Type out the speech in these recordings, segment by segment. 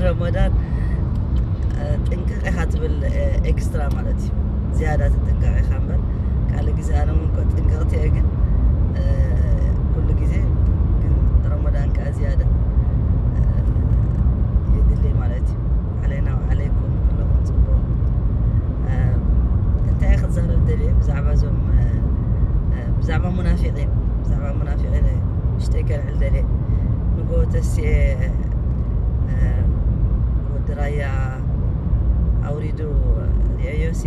ረመዳን ጥንቅቕ ኢኻ ትብል፣ ኤክስትራ ማለት እዩ። ዝያዳ ትጥንቀቕ ኢኻ እምበር ካልእ ግዜ ኣነ እውን እኮ ጥንቅቕቲ እየ፣ ግን ኩሉ ግዜ ግን ረመዳን ከኣ ዝያዳ የድሊ ማለት እዩ። ዓለይና ዓለይኩም ኩለኹም ጽቡቕ። እንታይ ክዛረብ ደልየ ብዛዕባ እዞም ብዛዕባ ሙናፊቂን ብዛዕባ ሙናፊቂን ውሽጠይ ከልዕል ደልየ። ንጎ ተስየ ወዲ ራያ ኣውሪዱ ርእየዮሲ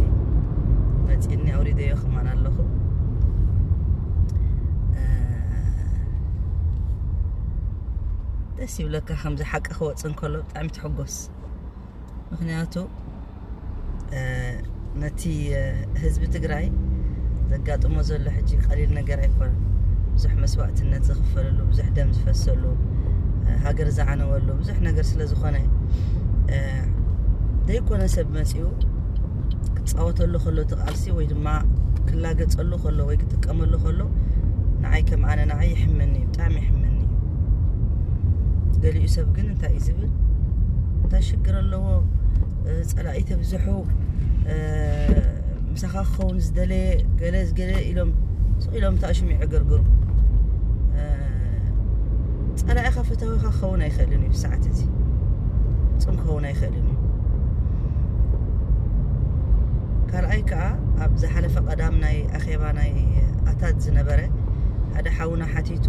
መፂኒ ኣውሪደዮ ከማን ኣለኹ። ደስ ይብለካ ከምዚ ሓቂ ክወፅ እንከሎ ብጣዕሚ ትሕጎስ። ምክንያቱ ነቲ ህዝቢ ትግራይ ዘጋጥሞ ዘሎ ሕጂ ቀሊል ነገር ኣይኮነን። ብዙሕ መስዋእትነት ዝኽፈለሉ፣ ብዙሕ ደም ዝፈሰሉ፣ ሃገር ዝዓነወሉ ብዙሕ ነገር ስለ ዝኾነ ዘይኮነ ሰብ መፂኡ ክፃወተሉ ከሎ እቲ ቃልሲ ወይ ድማ ክላገፀሉ ከሎ ወይ ክጥቀመሉ ከሎ ንዓይ ከም ኣነ ንዓይ ይሕመኒ እዩ፣ ብጣዕሚ ይሕመኒ እዩ። ገሊኡ ሰብ ግን እንታይ እዩ ዝብል? እንታይ ሽግር ኣለዎ? ጸላኢ ተብዝሑ፣ ምሳኻ ክኸውን ዝደለየ ገለ ዝገለ ኢሎም ስቕ ኢሎም ታሽሙ ይዕገርግሩ። ጸላኢኻ ፈታዊኻ ክኸውን ኣይኽእልን እዩ ብሰዓት እዚ። ፍጹም ክኸውን ኣይኽእልን እዩ። ካልኣይ ከዓ ኣብ ዝሓለፈ ቀዳም ናይ ኣኼባ ናይ ኣታት ዝነበረ ሓደ ሓውና ሓቲቱ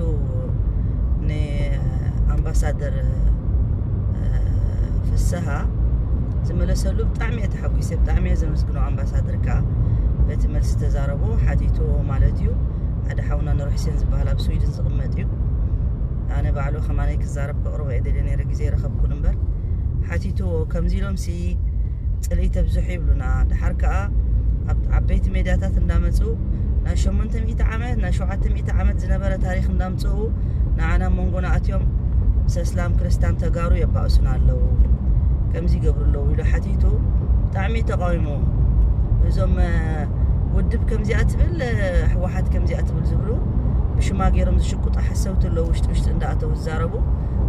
ንኣምባሳደር ፍስሃ ዝመለሰሉ ብጣዕሚ እየ ተሓጒሰ፣ ብጣዕሚ እየ ዘመስግኖ። ኣምባሳደር ከዓ በቲ መልሲ ተዛረቦ ሓቲቱ ማለት እዩ። ሓደ ሓውና ኑር ሕሴን ዝበሃል ኣብ ስዊድን ዝቕመጥ እዩ። ኣነ ባዕሉ ከማነይ ክዛረብ ከቕርቦ እየ ደልየ ነይረ፣ ግዜ ረኸብኩን እምበር ሓቲቱ ከምዚ ኢሎም ሲ ፅልኢ ተብዝሑ ይብሉና። ድሓር ከዓ ኣብ ዓበይቲ ሜድያታት እንዳመፁ ናይ ሸሞንተ ሚእቲ ዓመት ናይ ሸውዓተ ሚእቲ ዓመት ዝነበረ ታሪክ እንዳምፅኡ ንዓና መንጎና ኣትዮም ምስ እስላም ክርስቲያን ተጋሩ የባእሱና ኣለዉ፣ ከምዚ ይገብሩ ኣለዉ ኢሉ ሓቲቱ ብጣዕሚ ተቃዊሙ። እዞም ውድብ ከምዚኣ ትብል፣ ህወሓት ከምዚኣ ትብል ዝብሉ ብሽማ ገይሮም ዝሽቁጡ ሓሰውቲ ኣለዉ፣ ውሽጢ ውሽጢ እንዳኣተው ዝዛረቡ፣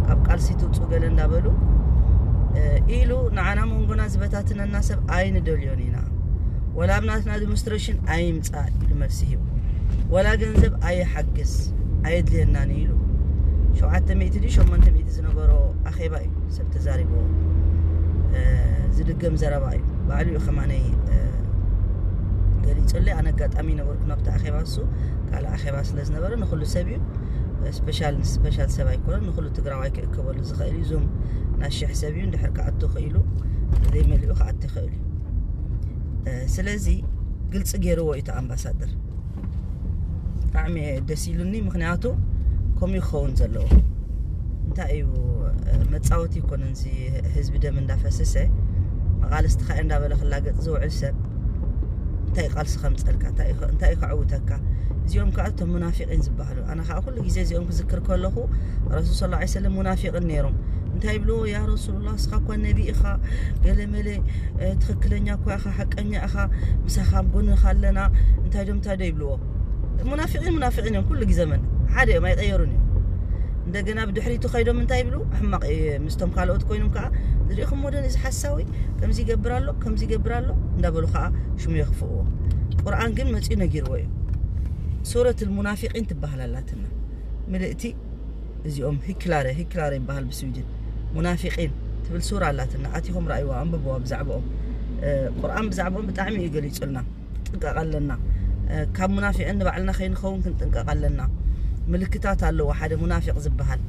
ካብ ቃልሲ ትውፁ ገለ እንዳበሉ ኢሉ ንዓና መንጎና ዝበታትነና ሰብ ኣይንደልዮን ኢና። ወላ ኣብ ናትና ዲሞንስትሬሽን ኣይምፃእ ኢሉ መልሲ ሂቡ። ወላ ገንዘብ ኣይሓግዝ፣ ኣየድልየናን ኢሉ። ሸውዓተ ሚእቲ ድዩ ሸሞንተ ሚእቲ ዝነበሮ ኣኼባ እዩ ሰብ ተዛሪብዎ። ዝድገም ዘረባ እዩ። ባዕሉ እዩ ከማነይ ገሊፁለይ። ኣነ ኣጋጣሚ ነበርኩ ናብቲ ኣኼባ፣ እሱ ካልእ ኣኼባ ስለ ዝነበረ ንኩሉ ሰብ እዩ። ስፔሻል ስፔሻል ሰብ ኣይኮነን፣ ንኩሉ ትግራዋይ ክእከበሉ ዝኽእል እዩ። ዙም ናይ ሽሕ ሰብ እዩ፣ እንድሕር ክኣቱ ክኢሉ ዘይመሊኡ ክኣቱ ይኽእል እዩ። ስለዚ ግልፂ ገይርዎ እዩ እቲ ኣምባሳደር። ብጣዕሚ ደስ ኢሉኒ፣ ምክንያቱ ከምኡ ክኸውን ዘለዎ። እንታይ እዩ መፃወቲ ይኮነን፣ እዚ ህዝቢ ደም እንዳፈሰሰ መቃልስቲ ካየ እንዳበለ ክላገፅ ዝውዕል ሰብ እንታይ ቃልሲ ከምፀልካ እንታይ እዩ ከዕውተካ? እዚኦም ከዓ እቶም ሙናፊቂን ዝበሃሉ። ኣነ ከዓ ኩሉ ግዜ እዚኦም ክዝክር ከለኹ ረሱል ስለ ላ ሰለም ሙናፊቅን ነይሮም። እንታይ ይብልዎ? ያ ረሱሉላ፣ እስኻ እኳ ነቢ ኢኻ፣ ገለ መለ ትኽክለኛ እኳ ኢኻ፣ ሓቀኛ ኢኻ፣ ምሳኻ ኣብ ጎንኻ ኣለና፣ እንታይ ዶ እንታይ ዶ ይብልዎ? ሙናፊቂን ሙናፊቂን እዮም ኩሉ ግዜ መን ሓደ እዮም፣ ኣይቀየሩን እዮም። እንደገና ብድሕሪቱ ከይዶም እንታይ ይብሉ? ሕማቕ ምስቶም ካልኦት ኮይኖም ከዓ ዝሪኢኹም ወደን እዚ ሓሳዊ ከምዚ ይገብር ኣሎ ከምዚ ይገብር ኣሎ እንዳበሉ ከዓ ሽሙ የኽፍእዎ። ቁርኣን ግን መፂኡ ነጊርዎ እዩ። ሱረት ልሙናፊቂን ትበሃል ኣላትና ምልእቲ። እዚኦም ሂክላረ ሂክላረ ይበሃል ብስዊድን። ሙናፊቂን ትብል ሱራ ኣላትና፣ ኣቲኹም ረኣይዋ፣ ኣንብብዋ። ብዛዕባኦም ቁርኣን ብዛዕባኦም ብጣዕሚ እዩ ገሊፁልና። ጥንቀቕ ኣለና። ካብ ሙናፊቅን ንባዕልና ከይንኸውን ክንጥንቀቕ ኣለና። ምልክታት ኣለዎ ሓደ ሙናፊቅ ዝበሃል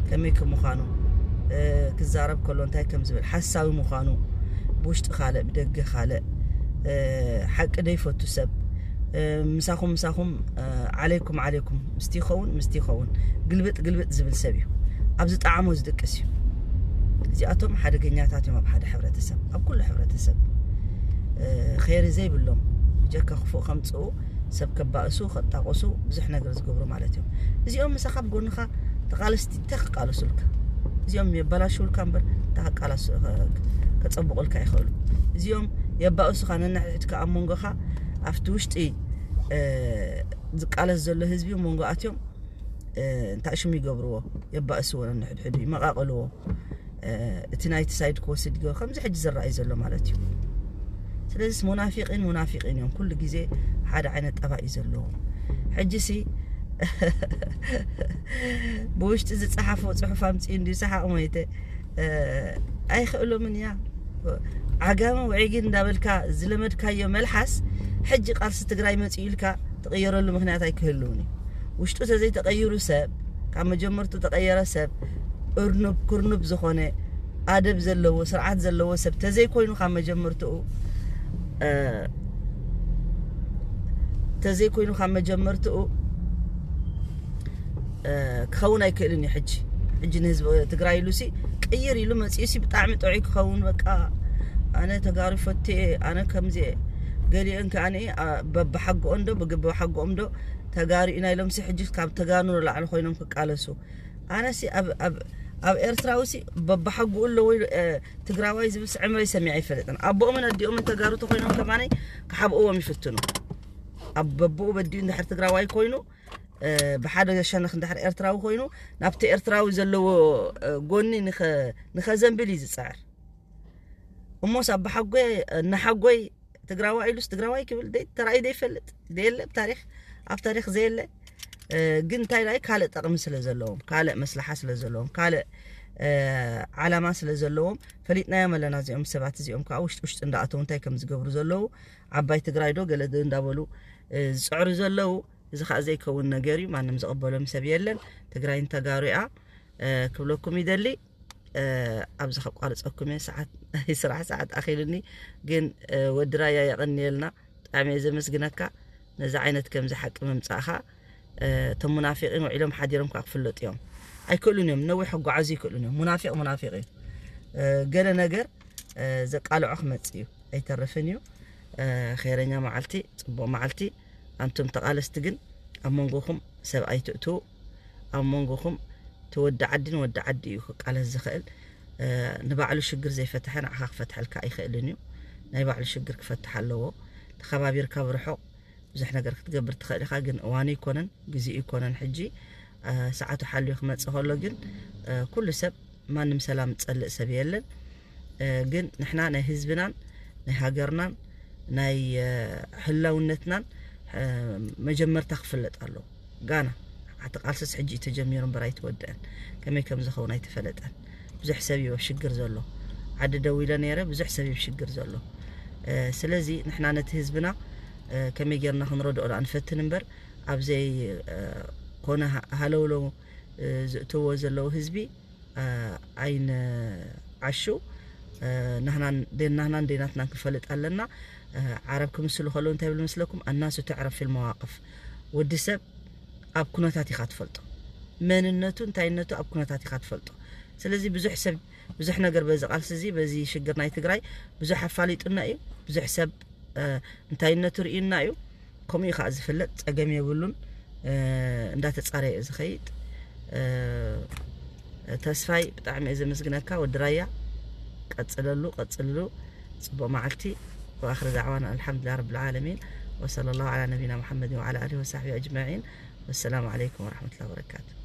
ከመይ ከም ምዃኑ፣ ክዛረብ ከሎ እንታይ ከም ዝብል፣ ሓሳዊ ምዃኑ፣ ብውሽጢ ካልእ ብደገ ካልእ፣ ሓቂ ደይፈቱ ሰብ፣ ምሳኹም ምሳኹም፣ ዓለይኩም ዓለይኩም፣ ምስቲ ይኸውን ምስቲ ይኸውን፣ ግልብጥ ግልብጥ ዝብል ሰብ እዩ። ኣብ ዝጠዓሞ ዝድቅስ እዩ። እዚኣቶም ሓደገኛታት እዮም ኣብ ሓደ ሕብረተሰብ፣ ኣብ ኩሉ ሕብረተሰብ ኸይሪ ዘይብሎም፣ ብጀካ ክፉእ ከምፅኡ፣ ሰብ ከባእሱ ከጣቆሱ ብዙሕ ነገር ዝገብሩ ማለት እዮም። እዚኦም ምሳኻ ኣብ ጎንኻ ተቃለስቲ እንታይ ክቃለሱልካ? እዚኦም የበላሽውልካ እምበር እንታይ ክቃለሱ ከፀብቑልካ ይኽእሉ። እዚኦም የባእሱኻ፣ ነንሕድሕድካ ኣብ መንጎኻ ኣብቲ ውሽጢ ዝቃለስ ዘሎ ህዝቢ መንጎ ኣትዮም እንታይ ሽም ይገብርዎ? የባእስዎ፣ ነንሕድሕዱ ይመቃቀልዎ። እቲ ናይቲ ሳይድ ክወስድ ይገ ከምዚ ሕጂ ዝረኣይ ዘሎ ማለት እዩ። ስለዚስ ሙናፊቂን ሙናፊቂን እዮም። ኩሉ ግዜ ሓደ ዓይነት ጠባይ እዩ ዘለዎም። ሕጂ ሲ ብውሽጢ ዝጸሓፎ ጽሑፍ ኣምጽኡ እንዲዩ ሰሓቕ ሞይተ ኣይኽእሎምን እያ። ዓጋመ ውዒጊን እንዳበልካ ዝለመድካዮ መልሓስ ሕጂ ቃልሲ ትግራይ መጽኡ ኢልካ ትቕየረሉ ምኽንያት ኣይክህልውን እዩ። ውሽጡ ተዘይተቐይሩ ሰብ፣ ካብ መጀመርቱ ተቐየረ ሰብ፣ እርኑብ ክርኑብ ዝኾነ ኣደብ ዘለዎ ስርዓት ዘለዎ ሰብ ተዘይኮይኑ ካብ መጀመርትኡ ተዘይኮይኑ ካብ መጀመርትኡ ክኸውን ኣይክእልን እዩ። ሕጂ ሕጂ ንህዝቢ ትግራይ ኢሉ ሲ ቅይር ኢሉ መፂኡ ሲ ብጣዕሚ ጥዑይ ክኸውን በቃ ኣነ ተጋሩ ፈትየ ኣነ ከምዚ ገሊኦን ከኣኒ በብሓጎኦም ዶ ብግበሓጎኦም ዶ ተጋሩ ኢና ኢሎም ሲ ሕጂ ካብ ተጋኑ ንላዕሊ ኮይኖም ክቃለሱ ኣነ ሲ ኣብ ኣብ ኣብ ኤርትራዊ ሲ በብሓጉኡ ኣለዎ ኢሉ ትግራዋይ ዝብል ስዕምረይ ሰሚዐ ኣይፈልጥን። ኣቦኦምን ኣዲኦምን ተጋሩ ተኮይኖም ከማነይ ክሓብእዎም ይፍትኑ። ኣብ በብኡ በዲኡ እንድሕር ትግራዋይ ኮይኑ ብሓደ ሸነኽ እንድሕር ኤርትራዊ ኮይኑ ናብቲ ኤርትራዊ ዘለዎ ጎኒ ንኸዘንብል እዩ ዝፅዕር። እሞስ ኣባሓጎይ እናሓጎይ ትግራዋይ ኢሉስ ትግራዋይ ክብል ተራእዩ ዘይፈልጥ ዘየለ ኣብ ታሪክ ኣብ ታሪክ ዘየለ ግን እንታይ ዳይ ካልእ ጠቕሚ ስለ ዘለዎም ካልእ መስላሓ ስለ ዘለዎም ካልእ ዓላማ ስለ ዘለዎም ፈሊጥናዮም ኣለና። እዚኦም ሰባት እዚኦም ከዓ ውሽጢ ውሽጢ እንዳኣተው እንታይ ከም ዝገብሩ ዘለዉ ዓባይ ትግራይ ዶ ገለ እንዳበሉ ዝፅዕሩ ዘለዉ እዚ ከዓ ዘይከውን ነገር እዩ። ማንም ዝቕበሎም ሰብ የለን። ትግራይ ንተጋሩ እያ ክብለኩም ይደሊ። ኣብዚ ከቋርፀኩም እየ። ሰዓት ናይ ስራሕ ሰዓት ኣኺሉኒ፣ ግን ወዲ ራያ የቐንየልና። ብጣዕሚ እየ ዘመስግነካ ነዚ ዓይነት ከምዚ ሓቂ ምምፃእኻ። እቶም ሙናፊቂን ውዒሎም ሓዲሮም ከዓ ክፍለጡ እዮም። ኣይክእሉን እዮም፣ ነዊሕ ክጓዓዙ ይክእሉን እዮም። ሙናፊቅ ሙናፊቅ እዩ። ገለ ነገር ዘቃልዖ ክመፅእ እዩ፣ ኣይተርፍን እዩ። ኸይረኛ መዓልቲ፣ ፅቡቅ መዓልቲ። ኣንቱም ተቓለስቲ ግን ኣብ መንጎኹም ሰብ ኣይትእትዉ። ኣብ መንጎኹም እቲ ወዲ ዓዲ ንወዲ ዓዲ እዩ ክቃለስ ዝኽእል። ንባዕሉ ሽግር ዘይፈትሐ ንዓኻ ክፈትሐልካ ኣይኽእልን እዩ። ናይ ባዕሉ ሽግር ክፈትሕ ኣለዎ። ተኸባቢርካ ብርሑቕ ብዙሕ ነገር ክትገብር ትኽእል ኢኻ፣ ግን እዋኑ ይኮነን ግዚኡ ይኮነን። ሕጂ ሰዓቱ ሓልዩ ክመፅእ ከሎ ግን ኩሉ ሰብ ማንም ሰላም ዝፀልእ ሰብ የለን። ግን ንሕና ናይ ህዝብናን ናይ ሃገርናን ናይ ህላውነትናን መጀመርታ ክፍለጥ ኣለዎ። ጋና እቲ ቃልስስ ሕጂ እዩ ተጀሚሩ እምበር ኣይተወደአን። ከመይ ከም ዝኸውን ኣይተፈለጠን። ብዙሕ ሰብ እዩ ኣብ ሽግር ዘሎ። ዓዲ ደው ኢለ ነይረ፣ ብዙሕ ሰብ እዩ ኣብ ሽግር ዘሎ። ስለዚ ንሕና ነቲ ህዝብና ከመይ ጌርና ክንረድኦ ደኣ ንፈትን እምበር ኣብ ዘይኮነ ሃለውለው ዝእትዎ ዘለዉ ህዝቢ ኣይንዓሹ። ናህናን ደናህናን ደናትናን ክፈልጥ ኣለና። ዓረብ ክምስሉ ከለዉ እንታይ ይብል መስለኩም? ኣናሱ ተዕረፍ ፊል መዋቅፍ። ወዲ ሰብ ኣብ ኩነታት ኢኻ ትፈልጦ። መንነቱ እንታይነቱ ኣብ ኩነታት ኢኻ ትፈልጦ። ስለዚ ብዙሕ ሰብ ብዙሕ ነገር በዚ ቃልሲ እዚ በዚ ሽግር ናይ ትግራይ ብዙሕ ኣፋሊጡና እዩ። ብዙሕ ሰብ እንታይነቱ ርእዩና እዩ። ከምኡ እዩ ከዓ ዝፍለጥ፣ ፀገም የብሉን። እንዳተፃረየ እዩ ዝኸይድ። ተስፋይ ብጣዕሚ እየ ዘመስግነካ ወዲ ራያ። ቀፅለሉ ቀፅልሉ። ፅቡቅ መዓልቲ። ወኣኽሪ ዳዕዋና ኣልሓምዱሊላህ ረብል ዓለሚን ወሰለ ላሁ ዓላ ነቢና ሙሓመድን ወዓላ ኣሊሂ ወሳሕቢ ኣጅማዒን። ወሰላሙ ዓለይኩም ወረሕመቱላሂ ወበረካቱ።